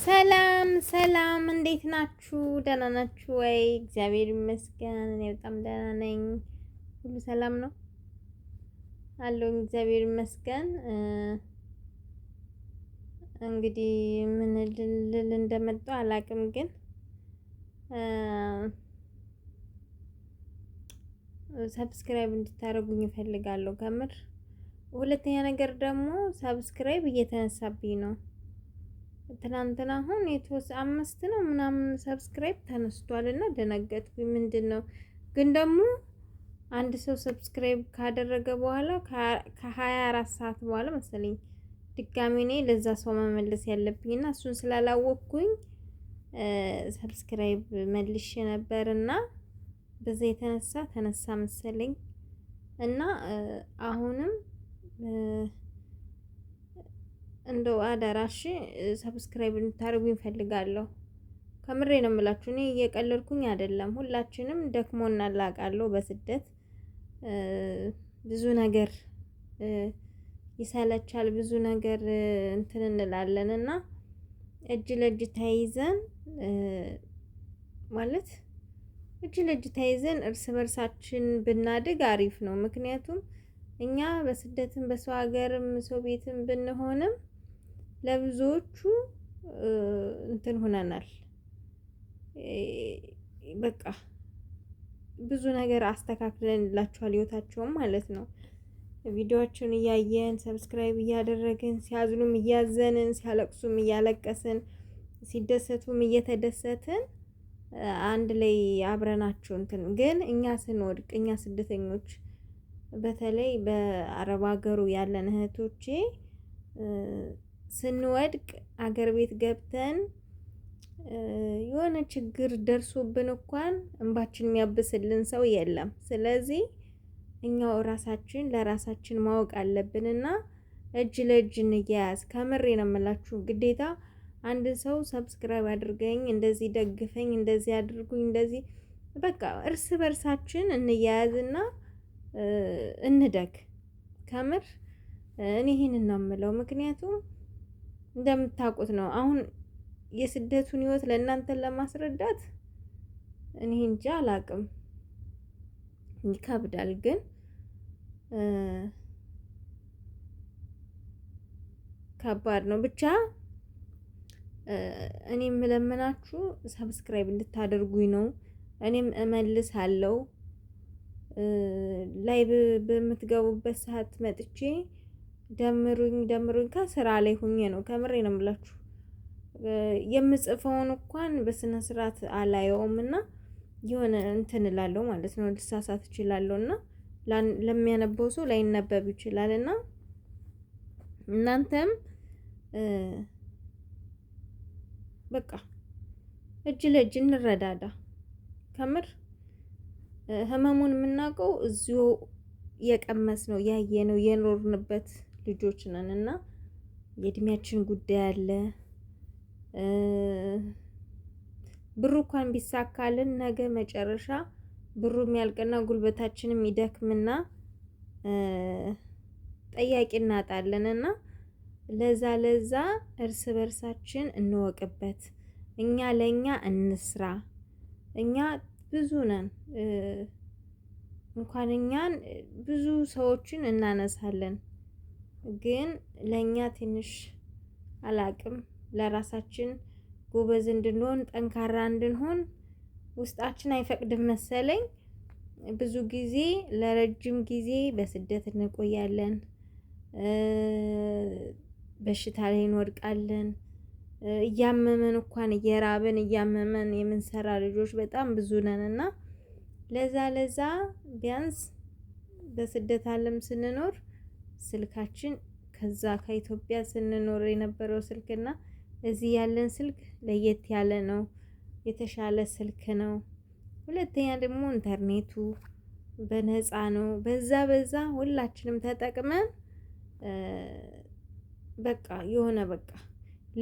ሰላም ሰላም፣ እንዴት ናችሁ? ደህና ናችሁ ወይ? እግዚአብሔር ይመስገን እኔ በጣም ደህና ነኝ። ሁሉ ሰላም ነው አለው፣ እግዚአብሔር ይመስገን። እንግዲህ ምን ልል እንደመጣሁ አላቅም፣ ግን subscribe እንድታደርጉኝ እፈልጋለሁ ከምር። ሁለተኛ ነገር ደግሞ subscribe እየተነሳብኝ ነው። ትናንትና አሁን 5 ነው ምናምን subscribe ተነስቷል እና ደነገጥኩኝ። ምንድን ነው ግን ደግሞ አንድ ሰው subscribe ካደረገ በኋላ ከ24 ሰዓት በኋላ መሰለኝ ድጋሚ እኔ ለዛ ሰው መመለስ ያለብኝ እና እሱን ስላላወቅኩኝ subscribe መልሼ ነበር እና በዛ የተነሳ ተነሳ መሰለኝ እና አሁንም እንደው አደራሽ subscribe እንድታደርጉኝ እፈልጋለሁ። ከምሬ ነው የምላችሁ። እኔ እየቀለድኩኝ አይደለም። ሁላችንም ደክሞናል አውቃለሁ። በስደት ብዙ ነገር ይሰለቻል፣ ብዙ ነገር እንትን እንላለን እና እጅ ለእጅ ተያይዘን ማለት እጅ ለእጅ ተያይዘን እርስ በርሳችን ብናድግ አሪፍ ነው። ምክንያቱም እኛ በስደትም በሰው ሀገርም ሰው ቤትም ብንሆንም ለብዙዎቹ እንትን ሆነናል። በቃ ብዙ ነገር አስተካክለንላችኋል ህይወታቸውም ማለት ነው። ቪዲዮዎችን እያየን subscribe እያደረግን ሲያዝኑም እያዘንን ሲያለቅሱም እያለቀስን ሲደሰቱም እየተደሰትን አንድ ላይ አብረናቸው እንትን ግን እኛ ስንወድቅ እኛ ስደተኞች በተለይ በአረብ ሀገሩ ያለን እህቶቼ ስንወድቅ አገር ቤት ገብተን የሆነ ችግር ደርሶብን እንኳን እንባችን የሚያብስልን ሰው የለም። ስለዚህ እኛው ራሳችን ለራሳችን ማወቅ አለብንና እጅ ለእጅ እንያያዝ። ከምሬ ነው የምላችሁ። ግዴታ አንድ ሰው subscribe አድርገኝ፣ እንደዚህ ደግፈኝ፣ እንደዚህ አድርጉኝ፣ እንደዚህ በቃ እርስ በርሳችን እንያያዝና እንደግ። ከምር እኔ ይህንን ነው የምለው። ምክንያቱም እንደምታውቁት ነው። አሁን የስደቱን ህይወት ለእናንተ ለማስረዳት እኔ እንጃ አላቅም፣ ይከብዳል። ግን ከባድ ነው። ብቻ እኔ የምለምናችሁ subscribe እንድታደርጉኝ ነው። እኔም እመልሳለሁ። live በምትገቡበት ሰዓት መጥቼ ደምሩኝ ደምሩኝ ከስራ ላይ ሁኜ ነው። ከምሬ ነው የምላችሁ። የምጽፈውን እንኳን በስነ ስርዓት አላየውም እና የሆነ እንትን እላለሁ ማለት ነው። ልሳሳት እችላለሁ እና ለሚያነበው ሰው ላይነበብ ይችላል እና እናንተም በቃ እጅ ለእጅ እንረዳዳ። ከምር ህመሙን የምናውቀው እዚሁ የቀመስ ነው ያየ ነው የኖርንበት ልጆች ነን እና የእድሜያችን ጉዳይ አለ። ብሩ እንኳን ቢሳካልን ነገ መጨረሻ ብሩ የሚያልቅና ጉልበታችንም ይደክምና ጠያቂ እናጣለን እና ለዛ ለዛ እርስ በርሳችን እንወቅበት። እኛ ለእኛ እንስራ። እኛ ብዙ ነን፣ እንኳን እኛን ብዙ ሰዎችን እናነሳለን። ግን ለእኛ ትንሽ አላቅም ለራሳችን ጎበዝ እንድንሆን ጠንካራ እንድንሆን ውስጣችን አይፈቅድም መሰለኝ። ብዙ ጊዜ ለረጅም ጊዜ በስደት እንቆያለን፣ በሽታ ላይ እንወድቃለን። እያመመን እንኳን እየራበን እያመመን የምንሰራ ልጆች በጣም ብዙ ነን እና ለዛ ለዛ ቢያንስ በስደት ዓለም ስንኖር ስልካችን ከዛ ከኢትዮጵያ ስንኖር የነበረው ስልክና እዚህ ያለን ስልክ ለየት ያለ ነው። የተሻለ ስልክ ነው። ሁለተኛ ደግሞ ኢንተርኔቱ በነፃ ነው። በዛ በዛ ሁላችንም ተጠቅመን በቃ የሆነ በቃ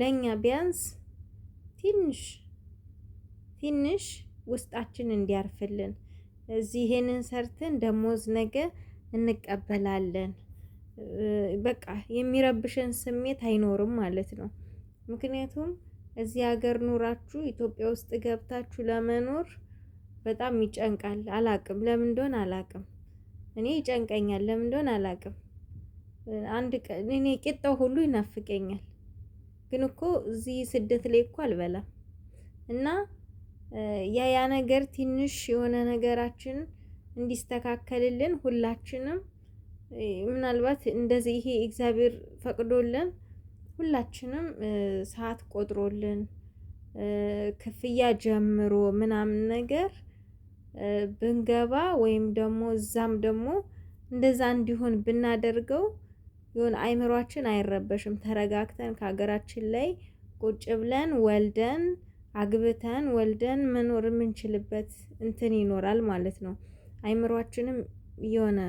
ለኛ ቢያንስ ትንሽ ትንሽ ውስጣችን እንዲያርፍልን እዚህ ይሄንን ሰርተን ደሞዝ ነገ እንቀበላለን በቃ የሚረብሸን ስሜት አይኖርም ማለት ነው። ምክንያቱም እዚህ ሀገር ኑራችሁ ኢትዮጵያ ውስጥ ገብታችሁ ለመኖር በጣም ይጨንቃል። አላቅም ለምን እንደሆነ አላቅም። እኔ ይጨንቀኛል ለምን እንደሆነ አላቅም። አንድ ቀን እኔ ቂጣው ሁሉ ይናፍቀኛል። ግን እኮ እዚህ ስደት ላይ እኮ አልበላም። እና ያ ነገር ትንሽ የሆነ ነገራችን እንዲስተካከልልን ሁላችንም ምናልባት እንደዚህ ይሄ እግዚአብሔር ፈቅዶልን ሁላችንም ሰዓት ቆጥሮልን ክፍያ ጀምሮ ምናምን ነገር ብንገባ ወይም ደግሞ እዛም ደግሞ እንደዛ እንዲሆን ብናደርገው የሆነ አይምሯችን አይረበሽም። ተረጋግተን ከሀገራችን ላይ ቁጭ ብለን ወልደን አግብተን ወልደን መኖር የምንችልበት እንትን ይኖራል ማለት ነው። አይምሯችንም የሆነ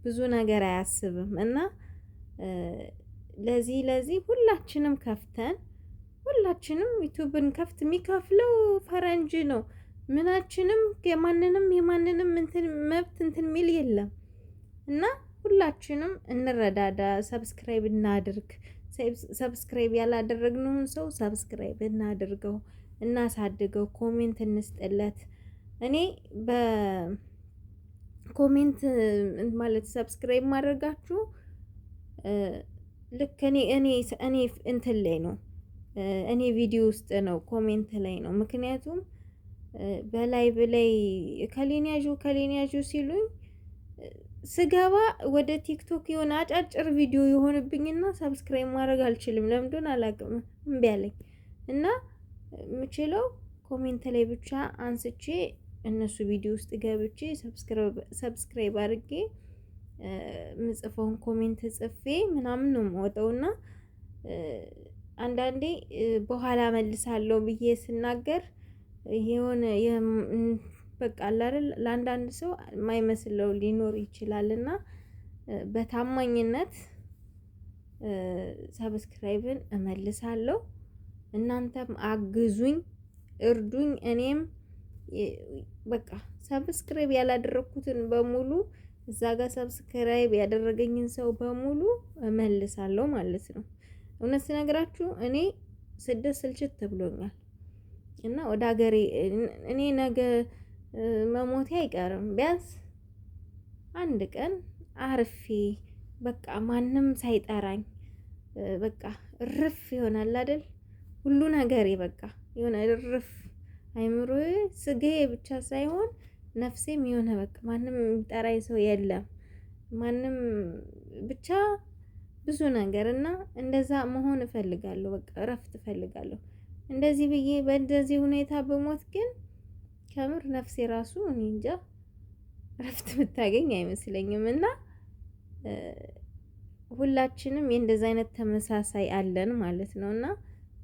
ብዙ ነገር አያስብም። እና ለዚህ ሁላችንም ከፍተን ሁላችንም ዩቲዩብን ከፍት የሚከፍለው ፈረንጅ ነው። ምናችንም የማንንም እንትን መብት እንትን የሚል የለም። እና ሁላችንም እንረዳዳ፣ subscribe እናድርግ። subscribe ያላደረግነውን ሰው subscribe እናድርገው፣ እናሳድገው፣ comment እንስጥለት። እኔ በ comment ማለት subscribe ማድረጋችሁ ልክ እኔ እኔ እኔ እንትን ላይ ነው፣ እኔ ቪዲዮ ውስጥ ነው፣ comment ላይ ነው። ምክንያቱም በላይ በላይ እከሌን ያዡ እከሌን ያዡ ሲሉኝ ስገባ ወደ ቲክቶክ የሆነ አጫጭር ቪዲዮ የሆንብኝና subscribe ማድረግ አልችልም። ለምን እንደሆነ አላውቅም፣ እምቢ አለኝ። እና የምችለው comment ላይ ብቻ አንስቼ እነሱ ቪዲዮ ውስጥ ገብቼ subscribe አድርጌ ምጽፈውን comment ጽፌ ምናምን ነው የምወጣውና አንዳንዴ በኋላ መልሳለሁ ብዬ ስናገር የሆነ በቃ አለ አይደል ለአንዳንድ ሰው የማይመስለው ሊኖር ይችላልና በታማኝነት subscribe ን እመልሳለሁ። እናንተም አግዙኝ፣ እርዱኝ። እኔም በቃ subscribe ያላደረኩትን በሙሉ እዛ ጋር subscribe ያደረገኝን ሰው በሙሉ እመልሳለሁ ማለት ነው። እውነት ስነግራችሁ እኔ ስደት ስልችት ብሎኛል። እና ወደ ሀገሬ እኔ ነገ መሞቴ አይቀርም። ቢያንስ አንድ ቀን አርፌ በቃ ማንም ሳይጠራኝ በቃ እርፍ ይሆናል አይደል? ሁሉ ነገሬ በቃ የሆነ እርፍ፣ አይምሮዬ ስጋዬ ብቻ ሳይሆን ነፍሴም የሆነ በቃ ማንም የሚጠራኝ ሰው የለም። ማንም ብቻ ብዙ ነገር እና እንደዛ መሆን እፈልጋለሁ። በቃ እረፍት እፈልጋለሁ። እንደዚህ ብዬ በእንደዚህ ሁኔታ ብሞት ግን ከምር ነፍሴ ራሱ እኔ እንጃ እረፍት የምታገኝ አይመስለኝም። እና ሁላችንም የእንደዚህ አይነት ተመሳሳይ አለን ማለት ነው። እና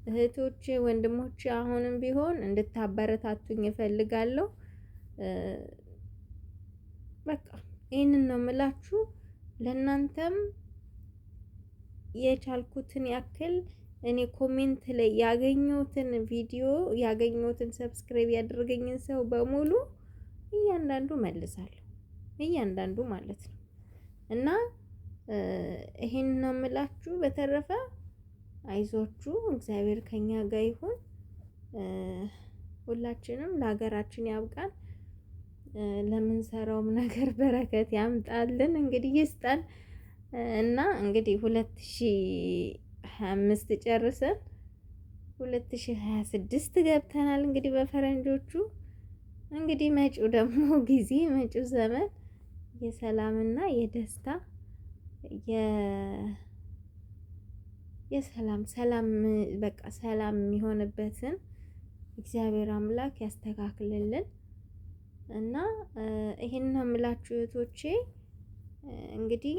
እህቶቼ ወንድሞቼ አሁንም ቢሆን እንድታበረታቱኝ እፈልጋለሁ። በቃ ይህንን ነው የምላችሁ። ለእናንተም የቻልኩትን ያክል እኔ comment ላይ ያገኘሁትን ቪዲዮ ያገኘሁትን subscribe ያደረገኝን ሰው በሙሉ እያንዳንዱ መልሳለሁ፣ እያንዳንዱ ማለት ነው። እና ይሄን ነው የምላችሁ። በተረፈ አይዟችሁ፣ እግዚአብሔር ከኛ ጋር ይሁን። ሁላችንም ለሀገራችን ያብቃን። ለምንሰራውም ነገር በረከት ያምጣልን፣ እንግዲህ ይስጠን። እና እንግዲህ 2025 ጨርሰን 2026 ገብተናል። እንግዲህ በፈረንጆቹ እንግዲህ መጪው ደግሞ ጊዜ መጪው ዘመን የሰላምና የደስታ የሰላም ሰላም በቃ ሰላም የሚሆንበትን እግዚአብሔር አምላክ ያስተካክልልን። እና ይሄን ነው የምላችሁ እህቶቼ። እንግዲህ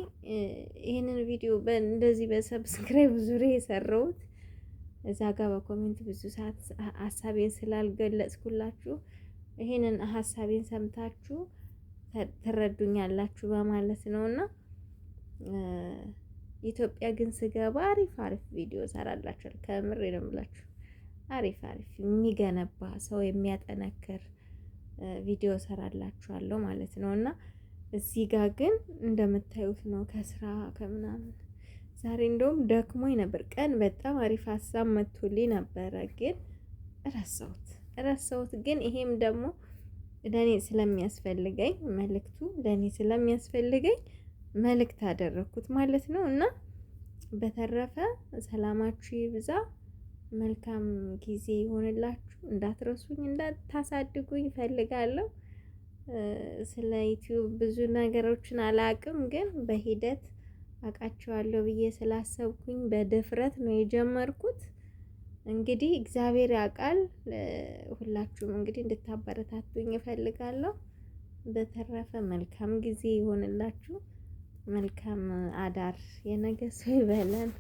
ይህንን ቪዲዮ እንደዚህ በ subscribe ዙሪያ የሰራሁት እዛ ጋር በ comment ብዙ ሰዓት ሀሳቤን ስላልገለጽኩላችሁ ይህንን ሀሳቤን ሰምታችሁ ትረዱኛላችሁ በማለት ነው። እና ኢትዮጵያ ግን ስገባ አሪፍ አሪፍ ቪዲዮ እሰራላችኋለሁ። ከምሬ ነው የምላችሁ። አሪፍ አሪፍ የሚገነባ ሰው የሚያጠነክር ቪዲዮ እሰራላችኋለሁ ማለት ነው። እና እዚህ ጋር ግን እንደምታዩት ነው ከስራ ከምናምን ዛሬ እንደውም ደክሞኝ ነበር። ቀን በጣም አሪፍ ሀሳብ መጥቶልኝ ነበረ ግን ረሳሁት ረሳሁት። ግን ይሄም ደግሞ ለእኔ ስለሚያስፈልገኝ፣ መልእክቱ ለእኔ ስለሚያስፈልገኝ መልእክት አደረግኩት ማለት ነው። እና በተረፈ ሰላማችሁ ይብዛ። መልካም ጊዜ ይሆንላችሁ። እንዳትረሱኝ፣ እንዳታሳድጉኝ እፈልጋለሁ። ስለ ዩቲዩብ ብዙ ነገሮችን አላቅም፣ ግን በሂደት አውቃቸዋለሁ ብዬ ስላሰብኩኝ በድፍረት ነው የጀመርኩት። እንግዲህ እግዚአብሔር ያውቃል። ሁላችሁም እንግዲህ እንድታበረታቱኝ እፈልጋለሁ። በተረፈ መልካም ጊዜ ይሆንላችሁ። መልካም አዳር። የነገ ሰው ይበለን።